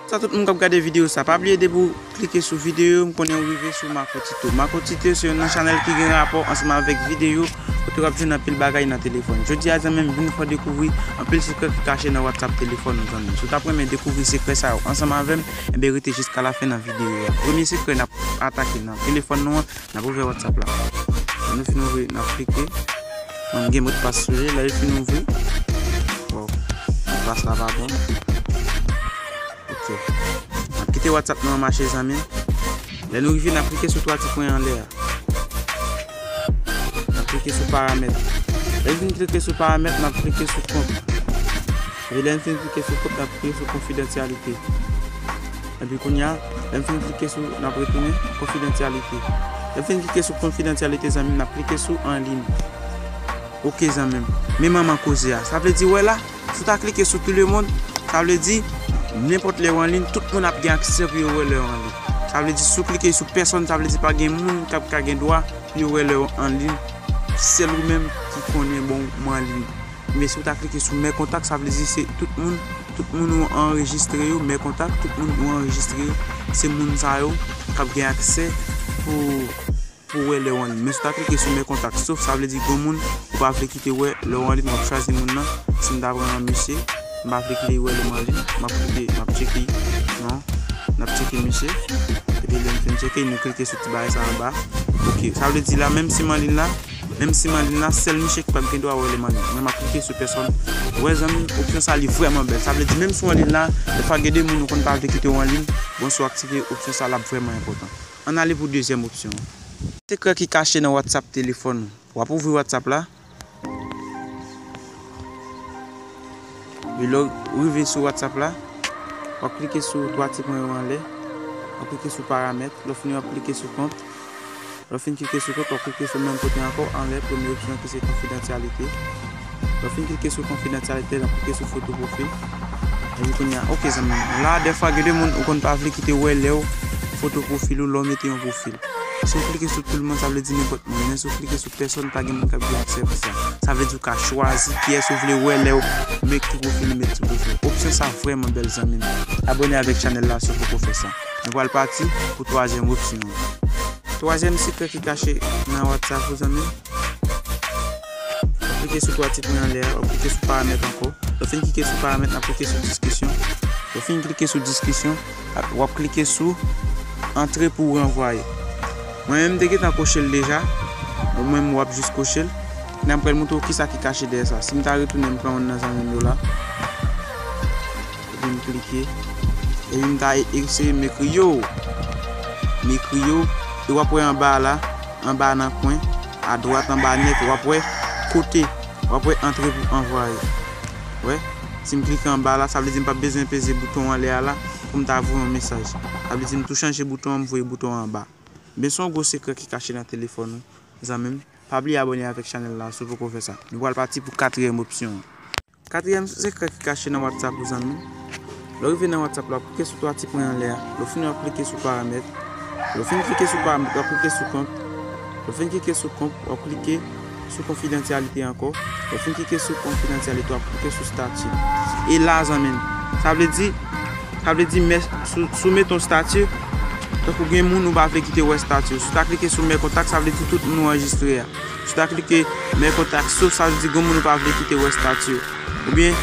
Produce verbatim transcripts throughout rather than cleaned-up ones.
Sa tout moun k ap gade videyo sa, pa bliye depi w klike sou videyo, m konnen w rive sou Makotito. Makotito se youn nan chanèl ki gen rapò ansanm avèk videyo, kote w ap jwenn anpil bagay nan telefòn. Jodi a, zanmi m, m vin fè w dekouvri anpil sekrè ki kache nan WhatsApp telefòn ou, zanmi m. Si w t ap renmen dekouvri sekrè sa yo ansanm avè m, enben rete jiska lafen nan videyo a. Premye sekrè n ap atake nan telefòn nou an, n ap ouvè WhatsApp la. Lè nou fin ouvri, n ap klike. Bon, m gen modpas sou li, lè l fin ouvri. Bon, modpas la pa bon. Ok. N ap kite WhatsApp nou an mache, zanmi m. Lè nou rive, n ap klike sou twa ti pwen anlè a. N ap klike sou paramèt. Lè n fin klike sou paramèt, n ap klike sou kont. Epi lè n fin klike sou kont, n ap klike sou konfidansyalite. Epi kounye a, lè n fin klike sou, n ap retounen konfidansyalite. Lè n fin klike sou konfidansyalite, zanmi m, n ap klike sou anliy. Ok, zanmi m. Men manman koze a. Sa vle di, wè la, si w ta klike sou tout le monde, sa vle di, nenpòt lè w anliy, tout moun ap gen aksè pou yo wè lè w anliy. Sa vle di, si w klike sou pèsòn, sa vle di pa gen moun k ap ka gen dwa pou yo wè lè w anliy. Sèl ou menm ki konnen, bon, m anliy. Men si w ta klike sou mè kontak, sa vle di se tout moun, tout moun ou anrejistre yo, mè kontak, tout moun ou anrejistre yo, se moun sa yo k ap gen aksè pou, pou wè lè w anliy. Men si w ta klike sou mè kontak, sof, sa vle di gon moun ou pa vle kite wè lè w anliy, w ap chwazi moun nan. Si m ta pran misye, m pa vle kite wè lè m anliy, m ap kite, m ap tcheke, non, n ap tcheke misye. Epi lè m fin tcheke, nou klike sou ti bagay sa anba. Ok, sa vle di la, menm si m anliy la, Menm si m anliy la, sèl misye ki p ap gen dwa wè lè m anliy. Mwen, m ap klike sou pèsòn. Ou wè, zanmi m, opsyon sa, li vrèman bèl. Sa vle di, menm si w anliy la, dèfwa gen de moun ou konn pa vle kite w anliy, bon, si w aktive opsyon sa, l ap vrèman enpòtan. Ann ale pou dezyèm opsyon an. Sekrè ki kache nan WhatsApp telefòn ou. W ap ouvri WhatsApp la. Epi lè w rive sou WhatsApp la, w ap klike sou twa ti pwen yo anlè, w ap klike sou paramèt, lè w fini w ap klike sou kont. Lè w fin klike sou kont, w ap klike sou menm kote ankò, anlè premye opsyon ki se konfidansyalite. Lè w fin klike sou konfidansyalite, w ap klike sou foto pwofil. Epi kounye a, ok, zanmi m. La, dèfwa, gen de moun ou konn pa vle kite wè lè w foto pwofil ou, lè w mete yon pwofil. Si w klike sou tout le monde, sa vle di nenpòt moun. Men si w klike sou pèsòn, pa gen moun k ap gen aksè pou sa. Sa vle di w ka chwazi kiyès ou vle wè lè w mete pwofil ou, mete sou pwofil. Opsyon sa vrèman bèl, zanmi m. Abòne avèk chanèl la si w poko fè sa. Nou pral pati pou twazyèm opsyon an. Twazyèm sekrè ki kache nan WhatsApp ou, zanmi m. W ap klike sou twa ti pwen anlè a, w ap klike sou paramèt ankò. Lè w fin klike sou paramèt, n ap klike sou diskisyon. Lè w fin klike sou diskisyon, w ap klike sou antre pou w ranvwaye. Mwen menm, m te gentan koche l deja. Ou menm, w ap jis koche l. Kounye a, m pral montre w kisa ki kache dèyè sa. Si m ta retounen, m pran youn nan zanmi m yo la. Epi m klike. Epi m ta eseye m ekri yo. M ekri yo. E w ap wè anba a la, anba nan kwen, adwat anba nèt, w ap wè kote, w ap wè antre pou anvwaye. Wè, si m klike anba la, sa vle di m p ap bezwen peze bouton anlè a la pou m ta voye yon mesaj. Sa vle di m tou chanje bouton an, m voye bouton an anba. Men se yon gwo sekrè ki kache nan telefòn ou, zanmi m. Pa bliye abòne avèk chanèl la si w poko fè sa. Nou pral pati pou katriyèm opsyon an. Katriyèm sekrè ki kache nan WhatsApp ou, zanmi m. Lè w rive nan WhatsApp la, w ap klike sou twa ti pwen anlè a. Lè w fini, w ap klike sou paramèt. Lè w fin klike sou paramèt, w ap klike sou kont. Lè w fin klike sou kont, w ap klike sou konfidansyalite ankò. Lè w fin klike sou konfidansyalite, w ap klike sou stati. E la, zanmi m, sa vle di, sa vle di, mè, si w, si w mete yon stati, tankou gen moun ou pa vle kite wè stati w. Si w ta klike sou mè kontak, sa vle di tout moun ou anrejistre a. Si w ta klike mè kontak, sof, sa vle di gen moun ou pa vle kite wè stati w. Oubyen,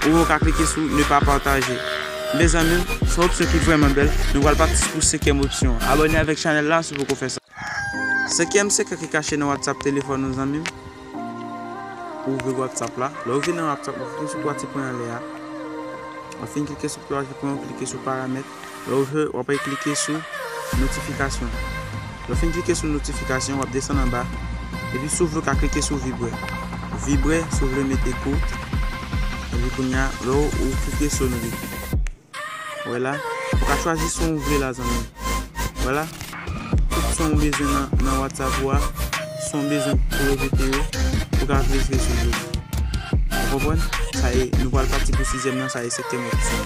ou ka klike sou ne pas partager. Mezanmi, se yon opsyon ki vrèman bèl. Nou pral pati pou senkyèm opsyon an. Abòne avèk chanèl la si w poko fè sa. Senkyèm sekrè ki kache nan WhatsApp telefòn ou, zanmi m. Ou ouvri WhatsApp la. Lè w rive nan WhatsApp, ou klike sou twa ti pwen anlè a. Ou fin klike sou twa ti pwen, ou klike sou paramèt. Lè w rive, w ap klike sou notifikasyon. Lè w fin klike sou notifikasyon, w ap desann anba. Epi si w vle, w ka klike sou vibrè. Vibrè, si w vle mete kou. Epi kounye a, lè w, ou klike sonri. Wè la, ou ka chwazi son ou vle la, zanmi m. Wè la, tout son ou bezwen nan, nan WhatsApp ou a, son ou bezwen pou repete yo, ou ka klike sou yo. Ou konprann? Sa e, nou pral pati pou sizyèm nan, sa e senkyèm opsyon.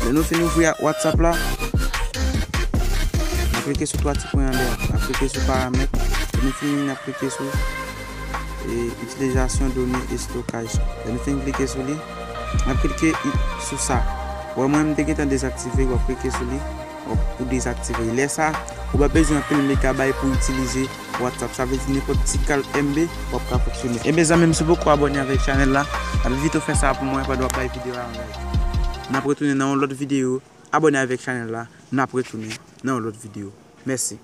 Lè nou fin ouvri ak WhatsApp la, n ap klike sou twa ti pwen anlè a, n ap klike sou paramèt. Lè nou fini, n ap klike sou e, itilizasyon done estokaj. Lè nou fin klike sou li, n ap klike i- sou sa. Wè, mwen, m te gentan dezaktive, w ap klike sou li, w ap pou dezaktive. Lè sa, ou pa bezwen anpil megabay pou itilize WhatsApp. Sa vle di nenpòt ti kal M B, w ap ka fonksyone. E mezanmi, si w poko abòne avèk chanèl la, n ap envite w fè sa pou mwen pandan w ap bay videyo a yon like. N ap retounen nan yon lòt videyo. Abòne avèk chanèl la. N ap retounen nan yon lòt videyo. Mèsi.